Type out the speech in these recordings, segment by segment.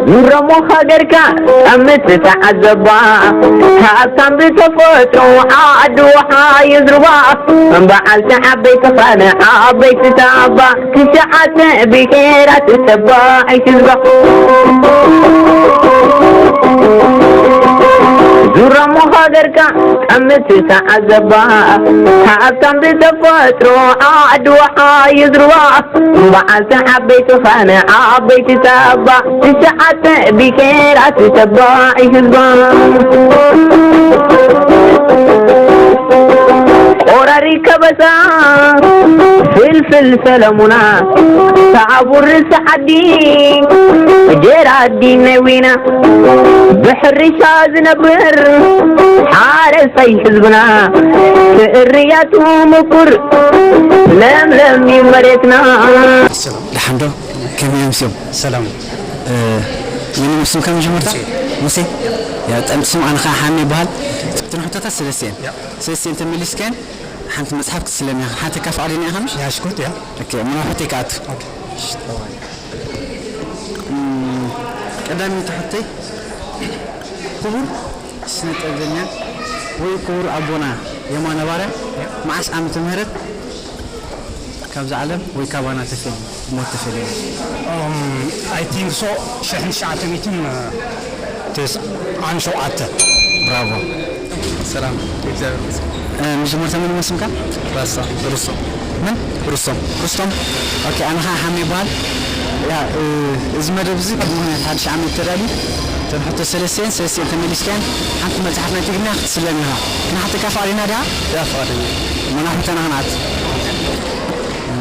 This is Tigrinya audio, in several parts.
ዙረሞ ሃገርካ እምትተዓዘባ፣ ሃብታም ብተፈጥሮ ዓዲ ውሓ ይዝርባ፣ በዓልቲ ዓበይቲ ኻነ ዓበይቲ ታባ፣ ትሽዓተ ብሄራት ተባዒት ህዝባ። ዙረሞ ሃገርካ እምትተዓዘባ፣ ሃብታም ብተፈጥሮ ዓዲ ውሓ ይዝርባ፣ በዓልቲ ዓበይቲ ኻነ ዓበይቲ ታባ፣ ትሽዓተ ብሄራት ተባዒ ህዝባ። ቆራሪ ከበሳ ፍልፍል ሰለሙና፣ ሰዓቡ ርእሲ ዓዲ ጀራዲ ናይ ዊና፣ ብሕርሻ ዝነብር ሓረስታይ ህዝብና፣ ትእርያቱ ምቁር ለምለም እዩ መሬትና። ሰላም። ደሓን ዶ? ከመይ ኣምስዮም? ሰላም። እ፣ መን እዩ ስምካ መጀመርታ? ሙሴ። ሙሴ? ያ፣ ጥዕምቲ ስም፣ ኣነ ኸዓ ሓሚ ይበሃል። እተን ሕቶታት ሰለስተ እየን። ያ። ሰለስተ እየን ተመሊስካየን፣ ሓንቲ መጽሓፍ ክትስለም ኢኻ። ሓንቲ ካፍ ኣሪና ኢኻ ምሽ? ያ፣ ሽኩት፣ ያ። ኦኬ፣ ምናልባት ይከኣቱ። ኦኬ። እም፣ ቀዳመይቲ ሕቶይ፣ ክቡር ስነ ጥበበኛ ወይ ክቡር ኣቦና የማነ ባርያ መዓስ ዓመተ ምህረት ካብዛ ዓለም ወይ ካባና ተፈልዩ፣ ብሞት ተፈልዩ? Um, I think so፣ ሽሕን ትሽዓተ ሚእትን ተስዓን ሸውዓተን። ብራቮ። ሰላም፣ እግዚኣብሔር ይመስገን። እ፣ መጀመርታ መን ይመስልካ? ራሳ፣ ሩስቶም። መን? ሩስቶም። ሩስቶም? ኦኬ፣ ኣነ ኸዓ ሓሜ ይበሃል። ያ፣ እ፣ እዚ መደብ እዚ ብምኽንያት ሓድሽ ዓመት ተዳልዩ፣ እተን ሕቶ ሰለስቲኤን፣ ሰለስቲኤን ተመሊስካየን፣ ሓንቲ መጽሓፍ ናይ ትግርኛ ክትስለም ኢኻ። ክንሓተካ ፍቓደኛ ዲኻ? ያ፣ ፍቓደኛ። መናፍርተና ክንኣቱ። እ፣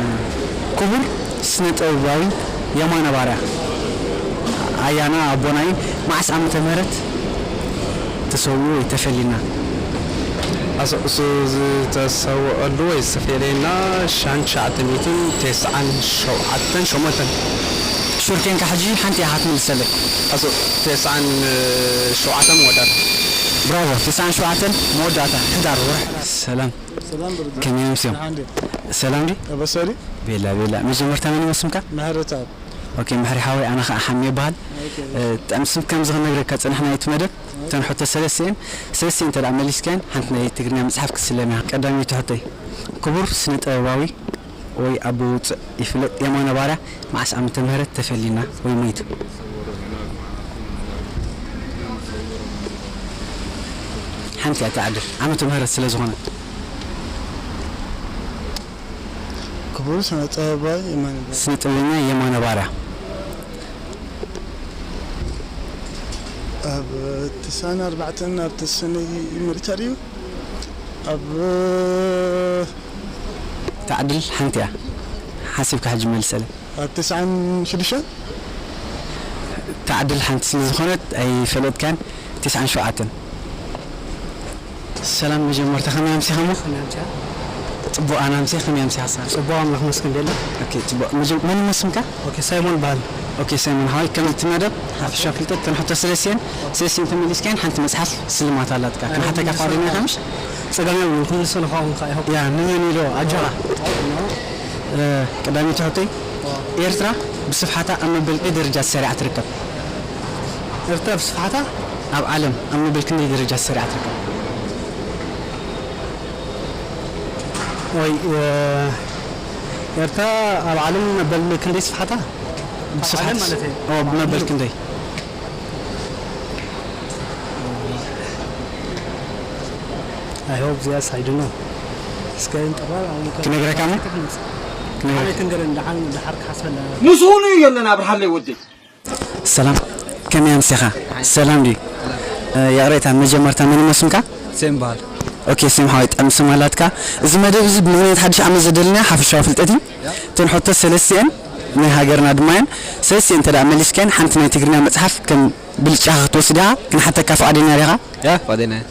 ክቡር ስነ ጥበባዊ የማነ ባርያ፣ ኣያና ኣቦናይ፣ መዓስ ዓመተ ምህረት ተሰውኡ ወይ ተፈሊና? ኣሰ-፣ እሱ ዝተሰወአሉ ወይ ዝተፈለየና ሽሕን ትሽዓተ ሚእትን ተስዓን ሸውዓተን ሸሞንተን። ሹር ኬንካ ሕጂ ሓንቲ ኢኻ ክትምልሰለይ። ኣሰ-፣ ተስዓን ሸውዓተን መወዳእታ። ብራቮ፣ ተስዓን ሸውዓተን መወዳእታ ሕዳር ወርሒ። ሰላም። ሰላም ብርዱ። ከመይ ኣምስዮም? ደሓን ድዩ? ሰላም ድዩ? ኣበሰሪ? ቤላ፣ ቤላ። መጀመርታ መን እዩ ስምካ? ምህረተኣብ። ኦኬ፣ ምሕሪ ሓወይ፣ ኣነ ኸዓ ሓሚ ይበሃል። ኦኬ። እ፣ ጥዕም ስም ከም ዝኽነግረካ ጽናሕና እዩ እቲ መደብ። ኦኬ። እተን ሕቶ ሰለስተ እየን። ሰለስተ እንተ ደኣ መሊስካየን፣ ሓንቲ ናይ ትግርኛ መጽሓፍ ክትስለም ኢኻ። ቀዳመይቲ ሕቶይ፣ ክቡር ስነ ጥበባዊ ወይ ኣቦ ውጽእ ይፍለጥ የማነ ባርያ መዓስ ዓመተ ምህረት ተፈሊና ወይ ሞይቱ? ሓንቲ እያ ትዓድል፣ ዓመተ ምህረት ስለ ዝኾነ። ክቡር ስነ ጥበባዊ የማነ ባርያ። ስነ ጥበበኛ የማነ ባርያ። ኣብ ትስዓን ኣርባዕተን ኣብ ተሰነይ ሚሊተሪ እዩ። ኣብ ትዓድል ሓንቲ እያ። ሓሲብካ ሕጂ መልሰለይ። ኣብ ትስዓን ሽዱሽተን? ትዓድል ሓንቲ ስለ ዝኾነት ኣይፈለጥካን። ትስዓን ሸውዓተን። ሰላም፣ መጀመርታ ከመይ ኣምሲኻ እሞ? ከመይ ኣምሲኻ? ጽቡቕ፣ ኣነ ኣምሲኻ፣ ከመይ ኣምሲኻ ንስኻ? ጽቡቕ፣ ኣምላኽ ይመስገን፣ ቤላ። ኦኬ፣ ጽቡቕ። መጀ-፣ መን እሞ ስምካ? ኦኬ፣ ሳይሞን በሃል። ኦኬ፣ ሳይሞን ሓወይ፣ ከም እቲ መደብ ሓፈሻዊ ፍልጠት፣ እተን ሕቶ ሰለስቲኤን፣ ሰለስቲኤን ተመሊስካየን፣ ሓንቲ መጽሓፍ ስልማት ኣላትካ። ኣይ፣ ክንሓተካ ክምልሶ ፍቓደኛ ኢኻ ምሽ? ጸገም የብሉን፣ ክምልሶ ንኻኹም ከኣ ይኸው። ያ፣ ንመን ኢሉ? ኣጆኻ። ኖ። እ፣ ቀዳመይቲ ሕቶይ፣ ኦ። ኤርትራ ብስፍሓታ ኣብ መበል ቀይ ደረጃ ተሰሪዓ ትርከብ? ኤርትራ ብስፍሓታ? ኣብ ዓለም ኣብ መበል ክንደይ ደረጃ ተሰሪዓ ትርከብ? ወይ፣ እ፣ ኤርትራ ኣብ ዓለም መበል ክንደይ ስፍሓታ? ኣብ ብስፍሓት ዓለም ማለት እዩ። ኦ፣ ብመበል ክንደይ? I hope this, I don't know። እስከ እንጠራ፣ ክነግረካ እሞ? ክነግረካ። ኣበይ ክንገረን? ደሓን፣ ደሓር ክሓስበላ። ምስ ኡሉ እዩ የለን ኣብርሃለይ ወደይ። ሰላም፣ ከመይ ኣምሲኻ? ሰላም ድዩ? እ፣ ይቕሬታ፣ መጀመርታ መን እሞ ስምካ? ሴም በሃል። ኦኬ፣ ሴም ሓወይ፣ ጥዕም ስም ኣላትካ። እዚ መደብ እዚ ብምኽንያት ሓድሽ ዓመት ዘደለና ሓፈሻዊ ፍልጠት እዩ። ያ። እተን ሕቶ ሰለስቲኤን ናይ ሃገርና ድማ እየን። ሰለስቲኤን እንተ ደኣ መሊስካየን፣ ሓንቲ ናይ ትግርኛ መጽሓፍ ከም ብልጫኻ ክትወስድ ኢኻ። ክንሓተካ ፍቓደኛ ዲኻ? ያ፣ ፍቓደኛ እየ።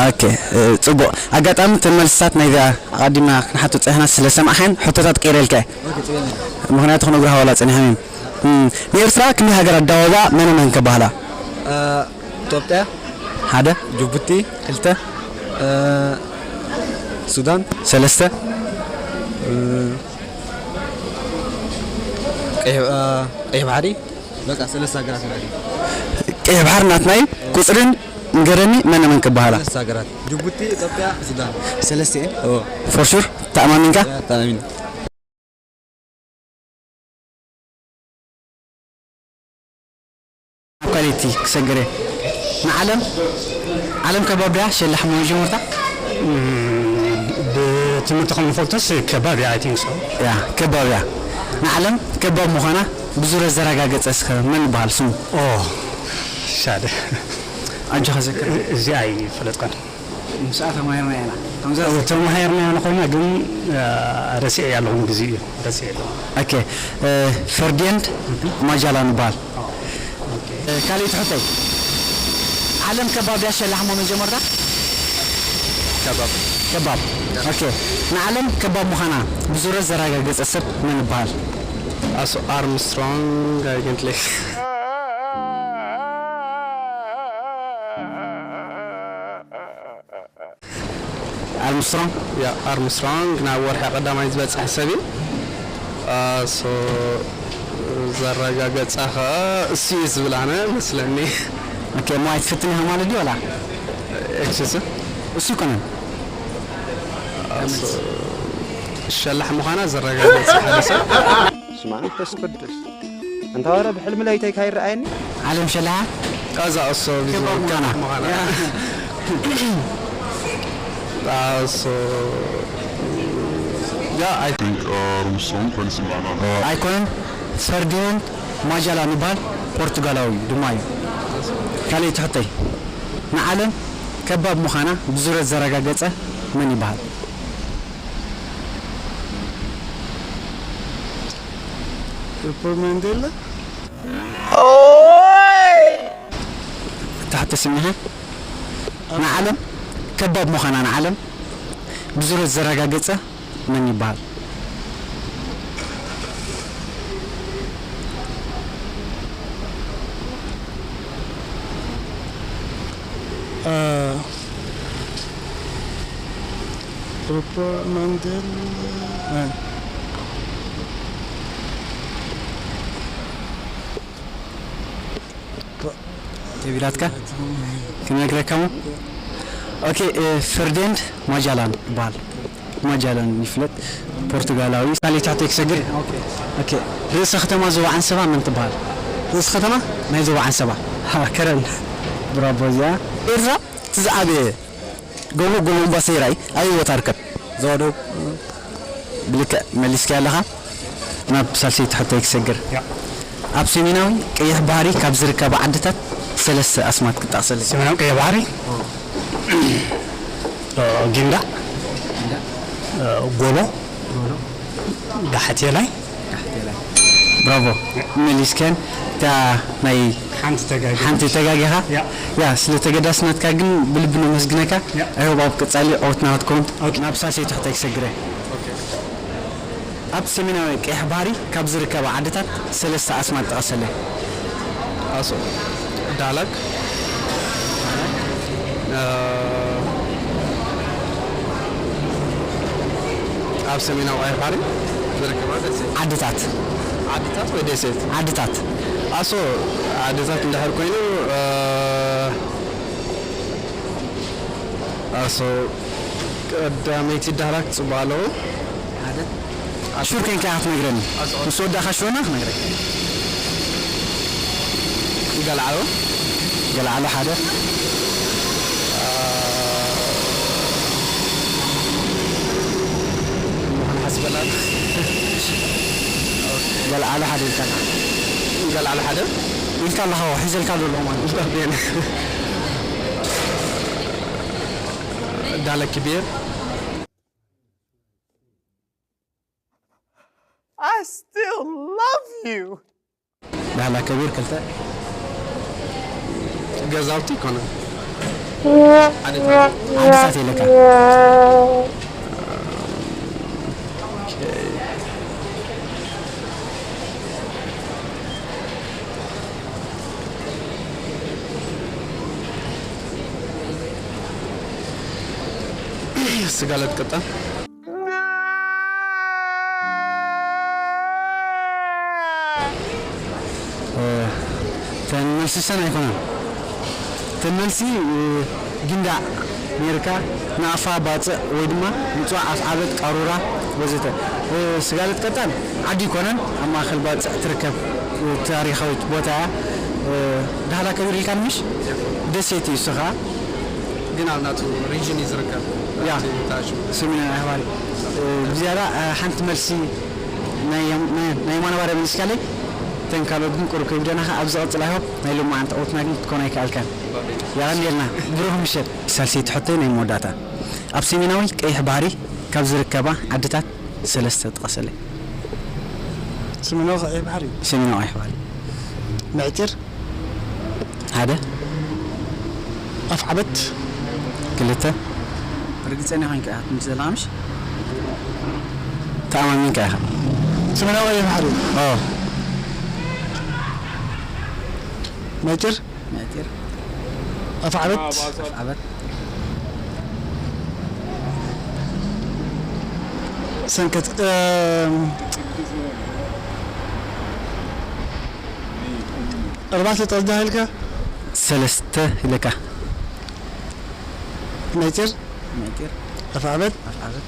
ኦኬ፣ እ፣ ጽቡቕ። ኣጋጣሚ እተን መልስታት ናይዛ ኣቐዲምና ክንሓቶ ጸኒሕና ስለ ሰማዕካየን፣ ሕቶታት ቀይረልካ እየ። ኦኬ፣ ጽቡቕ። ምኽንያቱ ክነግሩኻ ዋላ ጸኒሖም እዮም። እም፣ ንኤርትራ ክንደይ ሃገራት ዳወባ መነ መን ከባህላ? እ፣ ኢትዮጵያ። ሓደ። ጅቡቲ። ክልተ። እ፣ ሱዳን። ሰለስተ። እ፣ ቀይሕ፣ እ፣ ቀይሕ ባሕሪ። በቃ ሰለስተ ሃገራት ማለት እዩ። ቀይሕ ባሕሪ ናትና እዩ። ቁፅርን ንገረኒ፣ መን መን ክበሃላ? ሰለስተ ሃገራት፣ ጅቡቲ፣ ኢትዮጵያ፣ ሱዳን። ሰለስተ እየን። ኦ፣ ፎር ሹር ተኣማሚንካ? ያ፣ ተኣሚን። ኣብ ካልእቲ ክሰግር እየ። ንዓለም ዓለም ከባብ ድያ ሸላሕ መጀመርታ? ብትምህርቲ ከም ንፈልጦስ ከባብ እያ። I think so። ያ ከባብ እያ። ንዓለም ከባብ ምዃና ብዙረት ዘረጋገጸ እስከ መን ይበሃል ስሙ? ኦ ሻደ ኣጆኻ ዘክር። እዚኣ ኣይፈለጥኳን። ምስኣ ተማሂርና ኢና። ከምዛ ተማሂርና ንኾይና ግን ረሲዐ ኣለኹ። ግዜ እዩ ረሲዐ ኣለኹ። ኦኬ። ፈርዲንድ ማጃላን ይበሃል። ካልእ ትሕተይ፣ ዓለም ከባብ ድያ ሸላሕ እሞ መጀመርታ? ከባብ ከባብ። ኦኬ። ንዓለም ከባብ ምዃና ብዙረት ዘረጋገጸ ሰብ መን ይበሃል? ኣሶ ኣርምስትሮንግ ኣይገንትሌ ኣርምስትሮንግ። ያ ኣርምስትሮንግ ናብ ወርሒ ቀዳማይ ዝበፅሐ ሰብ እዩ። ኣሶ ዘረጋገፃ ኸ እሱ እዩ ዝብል ኣነ መስለኒ። ኦኬ። እሞ ኣይትፍትን ኢኻ ማለት ድዩ ዋላ? ኤክስስ እሱ ይኮነን። ሸላሕ ምዃና ዘረጋገፀ ሓደ ሰብ ስማ መንፈስ ቅዱስ እንታ ወረ ብሕልሚ ለይተይ ካይረኣየኒ ዓለም ሸላሃ እዛ እሶ ቪዝወል ምዃና። ምዃና እሶ ያ ኣይ Armstrong kan simana. ኣይኮነን። ፈርዲናንድ ማጃላን ይበሃል። ፖርቱጋላዊ ድማ እዩ። ካልእ ትሕተይ፣ ንዓለም ከባብ ምዃና ብዙረት ዘረጋገጸ መን ይበሃል? ኔልሰን ማንዴላ ትሕተ ስሚኻ ንዓለም ከባብ ምዃና ንዓለም ብዙረት ዘረጋገጸ መን ይበሃል? ኔልሰን ማንዴላ ተቢላትካ ክነግረካ ሞ ኦኬ። ፈርዲንድ ማጃላን ይበሃል። ማጃላን ይፍለጥ፣ ፖርቱጋላዊ። ካልእ ትሕተይ ክሰግር። ኦኬ። ርእሰ ከተማ ዞባ ዓንሰባ መን ትበሃል? ርእሰ ከተማ ናይ ዞባ ዓንሰባ። ከረን። ብራቦ። እዚኣ ኤርትራ እቲ ዝዓበየ ጎቦ ጎቦ እምባ ሰይራይ ኣበይ ቦታ ይርከብ? ዞባ ደቡብ። ብልክዕ መሊስካያ ኣለኻ። ናብ ሳልሰይቲ ሕቶይ ክሰግር። ኣብ ሰሜናዊ ቀይሕ ባሕሪ ካብ ዝርከባ ዓድታት ሰለስተ ኣስማት ክትጠቕሰለይ? ሰሜናዊ ቀይሕ ባሕሪ ጊንዳዕ፣ ጎሎ፣ ጋሕቴላይ። ብራቮ። መሊስካን እታ ናይ ሓንቲ ተጋጊኻ። ያ ስለ ተገዳስነትካ ግን ብልቢ ነመስግነካ። I hope ኣብ ቀጻሊ ዕወትና ክትከውን። ናብ ሳልሰይቲ ሕቶይ ክሰግር እየ። ኣብ ሰሜናዊ ቀይሕ ባሕሪ ካብ ዝርከባ ዓድታት ሰለስተ ኣስማት ጥቐሰለይ። ኣሶ ዳላክ ኣብ ሰሜናዊ ቀይሕ ባሕሪ ዝርከባ ደሴት። ዓድታት። ዓድታት ወይ ደሴት? ዓድታት። ኣሶ ዓድታት እንድሕር ኮይኑ ኣሶ ቀዳመይቲ ዳላክ ጽቡቕ ኣለዎ። ሹር ኮይንካ ኢኻ ትነግረኒ። ምስ ወዳእካ ሽወና ክነግረካ። ገልዓሎ። ገልዓሎ ሓደ። ንሓስበላ። ገልዓሎ ሓደ ኢልካ ኣለኻ። ገልዓሎ ሓደ። ኢልካ ኣለኻ፣ ሒዘልካ ዘሎ ማለት እዩ። ዳለ ክቢር። I still love you. ዳህላ ከቢር ክልተ። ገዛውቲ ይኮነ። ዓድታት የለካ። ስጋለት ቅጠል። መልሲ ሰን ኣይኮነን። እተን መልሲ፣ እ፣ ጊንዳዕ ኔርካ፣ ንኣፋ ባጽዕ ወይ ድማ ምጽዋዕ ኣፍዓበት፣ ቃሩራ ወዘተ። እ፣ ስጋለት ቀጣን ዓዲ ኣይኮነን፣ ኣብ ማእከል ባጽዕ ትርከብ፣ እ፣ ታሪኻዊት ቦታ እያ። እ፣ ዳህላ ከቢር ኢልካ ንምሽ ደሴት እዩ እሱ ኸኣ። ግን ኣብ ናቱ ሪጅን እዩ ዝርከብ። ያ። ኣብቲ ታሹ። ሰሜናዊ ኣህባሪ። እ፣ ብዝያዳ፣ እ፣ ሓንቲ መልሲ ናይ የም-፣ ናይ፣ ናይ የማነ ባርያ መሊስካለይ። እተን ካልኦት ግን ቁሩብ ከቢደናኻ። ኣብ ዝቐጽል ኣይሆፕ ናይ ሎማዓንቲ ዕውትና ግን ክትኮን ኣይከኣልካን። የቐንየልና። ብሩኽ ምሸት። ሳልሰይቲ ሕቶይ ናይ መወዳእታ። ኣብ ሰሜናዊ ቀይሕ ባሕሪ ካብ ዝርከባ ዓድታት ሰለስተ ጥቀሰለይ። ሰሜናዊ ቀይሕ ባሕሪ። ሰሜናዊ ቀይሕ ባሕሪ። ምዕጢር። ሓደ። ኣፍዓበት። ክልተ። ርግጸኛ ኮይንካ ኢኻ ትምልስ ዘለኻ ምሽ? ተኣማሚንካ ኢኻ። ሰሜናዊ ቀይሕ ባሕሪ። ኦ። ምዕጢር። ምዕጢር። ኣፍዓበት። ኣፍዓበት። ሰንከት፣ እም፣ ኣርባዕተ ጠዝዳ ኢልካ? ሰለስተ ኢለካ። ምዕጢር። ምዕጢር። ኣፍዓበት። ኣፍዓበት።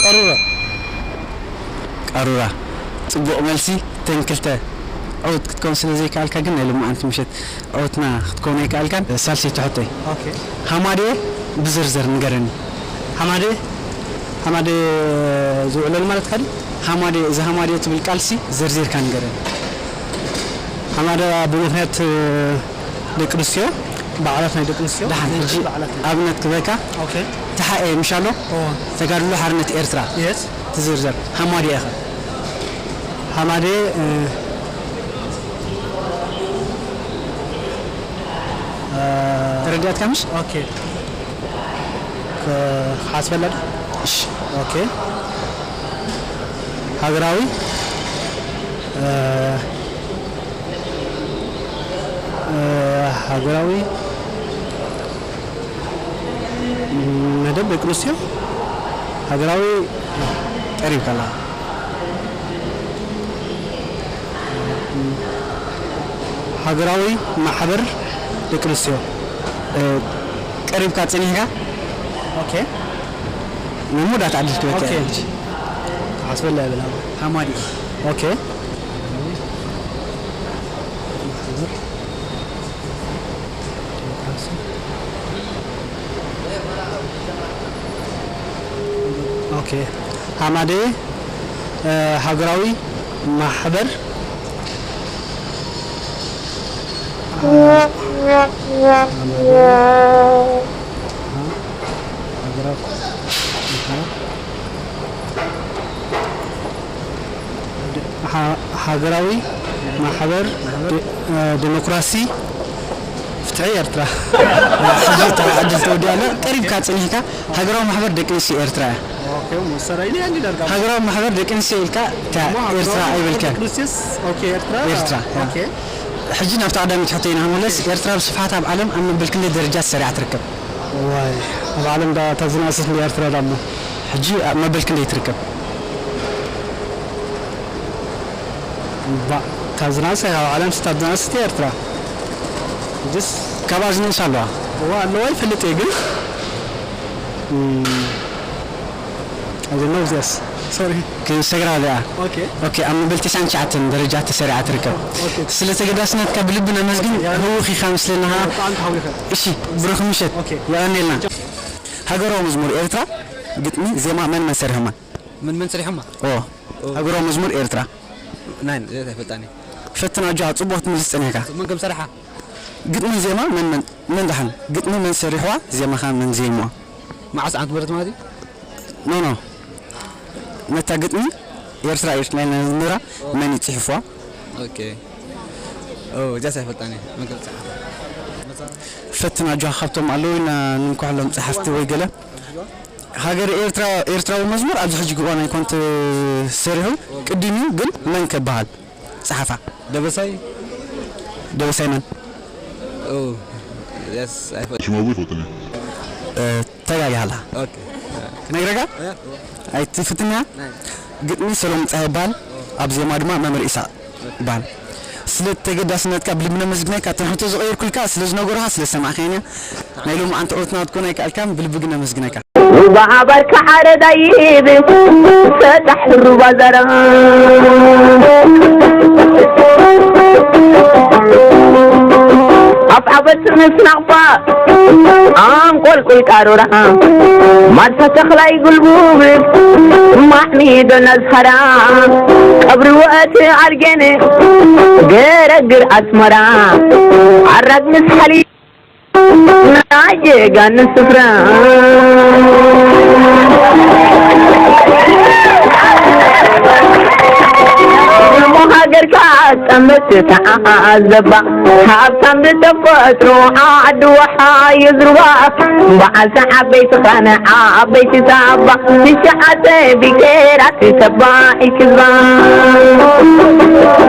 ቀሩራ። ቀሩራ። ጽቡቕ መልሲ። እተን ክልተ ዕውት ክትከውን ስለ ዘይከኣልካ ግን ናይ ሎማዓንቲ ምሸት ዕውትና ክትከውን ኣይከኣልካን። ሳልሰይቲ ሕቶይ። ኦኬ። ሃማዴ ብዝርዝር ንገረኒ። ሃማዴ? ሃማዴ ዝውዕለሉ ማለትካ ድዩ? ሃማዴ፣ እዚ ሃማዴ ትብል ቃልሲ ዘርዚርካ ንገረኒ። ሃማዴ ብምኽንያት፣ እ፣ ደቂ ኣንስትዮ፣ በዓላት ናይ ደቂ ኣንስትዮ፣ ደሓን፣ ናይ ሕጂ በዓላት ናይ ኣብነት ክበካ። ኦኬ። ተሓኤ ምሽ ኣሎ? ኦ። ተጋድሎ ሓርነት ኤርትራ። የስ። ትዝርዘር። ሃማዴ ኢኻ። ሃማዴ፣ እ፣ እ፣ ተረዲኣትካ ምሽ? ኦኬ። ከ-፣ ክሓስበላ ዶ? እሺ። ኦኬ። ሃገራዊ፣ እ፣ እ፣ ሃገራዊ መደብ ደቂ ኣንስትዮ፣ ሃገራዊ ቀሪብካ ኣለኻ። ሃገራዊ ማሕበር ደቂ ኣንስትዮ፣ እ፣ ቀሪብካ ጸኒሕካ። ኦኬ። ናይ መወዳእታ ዕድል ክበካ ኦኬ። እየ። ሓስበላ ይብል። ሃማዲ። ኦኬ። ኦኬ። ሃማዴ፣ እ፣ ሃገራዊ ማሕበር፣ እ፣ ሃገራዊ ማሕበር፣ ሃ-፣ ሃገራዊ ማሕበር ደ-፣ እ፣ ዴሞክራሲ ፍትሒ ኤርትራ። ሕጂ እታ ዕድል ተወዲኣ ኣላ። ቀሪብካ ጸኒሕካ። ሃገራዊ ማሕበር ደቂ ኣንስትዮ ኤርትራ እያ። ኦኬ፣ መሰራ ኢለ ያንዲ ዳርጋ። ሃገራዊ ማሕበር ደቂ ኣንስትዮ ኢልካ እታ እሞ ሃገራዊ ኤርትራ ማሕበር ኣይበልካን። ደቂ ኣንስትዮስ፣ ኦኬ፣ ኤርትራ። ኤርትራ፣ ያ። ኦኬ። ሕጂ ናብታ ቀዳመይቲ ሕቶይ ኢና ክንምለስ። ኤርትራ ብስፍሓት ኣብ ዓለም ኣብ መበል ክንደይ ደረጃ ተሰሪዓ ትርከብ? ዋይ፣ ኣብ ዓለም ዳ-፣ እታ ዝነኣሰት እንዲ ኤርትራ ዳሞ። ሕጂ ኣብ መበል ክንደይ ትርከብ? ባ-፣ ካብ ዝነኣሰ፣ ካብ ዓለም ስታት ዝነኣሰት እያ ኤርትራ። ሕጅስ ካብኣ ዝነእሳ ኣለዋ? እዋ ኣለዋ ይፈልጥ እየ ግን፣ እም፣ I don't know this. Sorry. ክንሰግራ እዚኣ። ኦኬ። ኦኬ፣ ኣብ መበል ተስዓን ትሽዓተን ደረጃ ተሰሪዓ ትርከብ። ኦኬ። ስለ ተገዳስነትካ ብልቢ ነመስግን። ኦኬ፣ ያ። ህውኽ ኢኻ ምስለና። ብጣዕሚ ተሃዊኸ። እሺ፣ ብሩኽ ምሸት። ኦኬ። የቐንየልና። ሃገራዊ መዝሙር ኤርትራ፣ ግጥሚ፣ ዜማ መን መን ሰሪሖማ? መን መን ሰሪሖማ? ኦ፣ ኦ። ሃገራዊ መዝሙር ኤርትራ። ናይን፣ እዚኣ ኣይፈልጣን እየ። ፈትን ኣጆኻ፣ ጽቡቕ ክትምልስ ጸኒሕካ። መን ከም ሰሪሓ? ግጥሚ ዜማ መን መን፣ መን ደሓን? ግጥሚ መን ሰሪሕዋ? ዜማኻ መን ዜምዋ? መዓስ ዓመተ ምህረት ማለት እዩ? ኖ፣ ኖ። ነታ ግጥሚ ኤርትራ፣ ኤርትራ ኢልና ንዝምራ መን እዩ ጽሒፍዋ? ኦኬ። ኦ፣ እዚኣስ ኣይፈልጣን እየ። መን ከም ዝጸሓፋ? ፈትን ኣጆኻ፣ ካብቶም ኣለዉ ኢና ንንኩሕሎም ጸሓፍቲ ወይ ገለ። ሃገር ኤርትራ፣ ኤርትራዊ መዝሙር ኣብዚ ሕጂ እዋን ኣይኮን ተሰሪሑ፣ ቅድም እዩ ግን መን ከበሃል ጸሓፋ? ደበሳይ። ደበሳይ መን? ኦ፣ የስ፣ ኣይፈ- ሽመቡ ይፈውጥኒ። እ፣ ተጋጊኻ ኣለኻ። ኦኬ። ነግረካ ኣይትፍትና። ግጥሚ ሰሎም ፀሐ ይበሃል። ኣብ ዜማ ድማ መምህር ኢሳቅ ይበሃል። ስለ ተገዳስነትካ ብልቢ ነመስግነካ። ትርሕቶ ዝቐየርኩልካ ስለ ዝነገሩኻ ስለ ዝሰማዕካኒ ናይ ሎማዓንቲ ዑወትና ክትኮን ኣይከኣልካን። ብልቢ ግን ነመስግነካ። ሩባ ሓባር ከዓረዳይብ ሰጣሕ ሩባ ዘራ ኣፍ ዓበት ምስናቕባ ኣንቆልቁል ቃሮራ ማርሳ ተኽላይ ጉልቡብ ማዕሚዶ ነዝኸራ ቀብሪ ወእቲ ኣርጌን ገረግር ኣስመራ ኣራግ ምስ ሓሊ ናይ ጀጋኑ ስፍራ እሞ ሃገርካ ጠምት ተዓዘባ ሃብታም ብተፈጥሮ ዓዲ ወሓዩ ዝርባ በዓልቲ ዓበይቲ ኻነ ዓበይቲ ሳባ ትሽዓተ ቢኬራት ተባዒ ክዝባ